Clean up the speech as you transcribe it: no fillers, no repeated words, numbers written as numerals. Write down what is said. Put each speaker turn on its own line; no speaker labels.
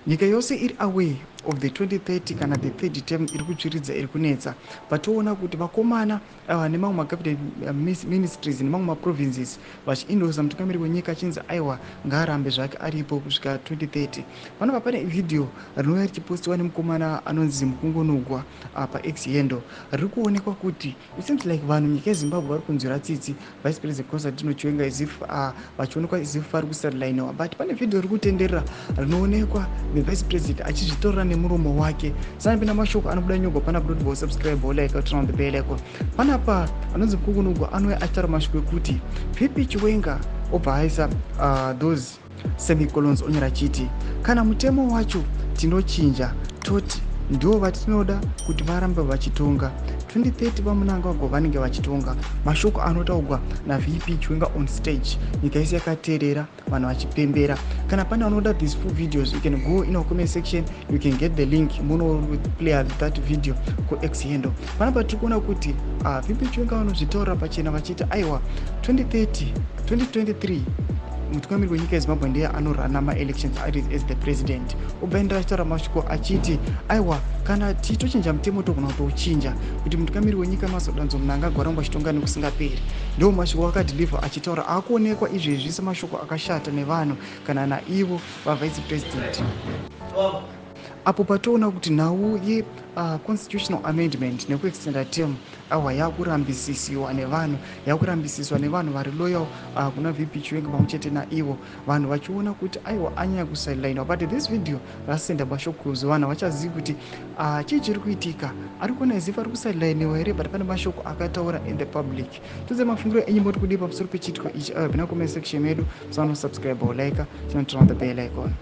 Nyika yose iri aware of the 2030 kana the third term iri kutsviridza, iri kunetsa. Patoona kuti vakomana nemamwe macabinet ministries nemamwe maprovinces vachiindosa mutungamiri wenyika achinzi aiwa, ngaarambe zvake aripo kusvika 2030. Panapa pane vhidhiyo rinouya richipostiwa nemukomana anonzi Mukungunugwa paX handle. Riri kuonekwa kuti it seems like vanhu munyika yeZimbabwe vari kunzwira tsitsi Vice President Constantino Chiwenga, as if vachionekwa as if vari kusideliniwa. But pane vhidhiyo riri kutenderera rinoonekwa the vice president achizvitorera nemuromo wake. Sanapinda mashoko anobuda nyogwa panapa, kuti subscribe, like, turn on the bell icon. Panapa anonzi Mukungunugwa anouya achitaura mashoko ekuti VP Chiwenga, obva aisa those semicolons, onyora achiti kana mutemo wacho tinochinja, toti ndo vatinoda kuti varambe vachitonga 2030, vaMnangagwa vanenge vachitonga. Mashoko anotaurwa naVP Chiwenga on stage, nyika yese yakateerera, vanhu vachipembera. Kana pane vanoda these full videos, you can go in our comment section, you can get the link, munoplaya that video kuX handle. Panapa tiri kuona kuti VP Chiwenga vanozvitaurira pachena vachiti aiwa, 2030, 2023, mutungamiri wenyika yeZimbabwe ndiye anorana maelections ari as the president. Obva achitaura mashoko achiti aiwa, kana titochinja mutemo, togona kutouchinja kuti mutungamiri wenyika Mazodanzo Mnangagwa ramba achitonga nekusingaperi. Ndo mashoko akadeliver achitaura, akuonekwa izvezvi semashoko akashata nevanhu kana naivo vavice president. Apo patoona kuti nhau yeconstitutional amendment nekuextenda term awa yakurambisisiwa nevanhu, yakurambisiswa nevanhu vari loyal kuna VP Chiwenga pamwe chete naivo vanhu vachiona kuti aiwa, anyanya kusidelinwa. But this video rasenda mashoko, vanhu vachazivi kuti chii chiri kuitika. Ari kuona as if ari kusideliniwa here? But pane mashoko akataura in the public. Tudze mafungiro enyu, moti kudii pamusoro pechiitiko ichi? Pina comment section medu. Musanosubscribe, like, chinoturn on the bell icon.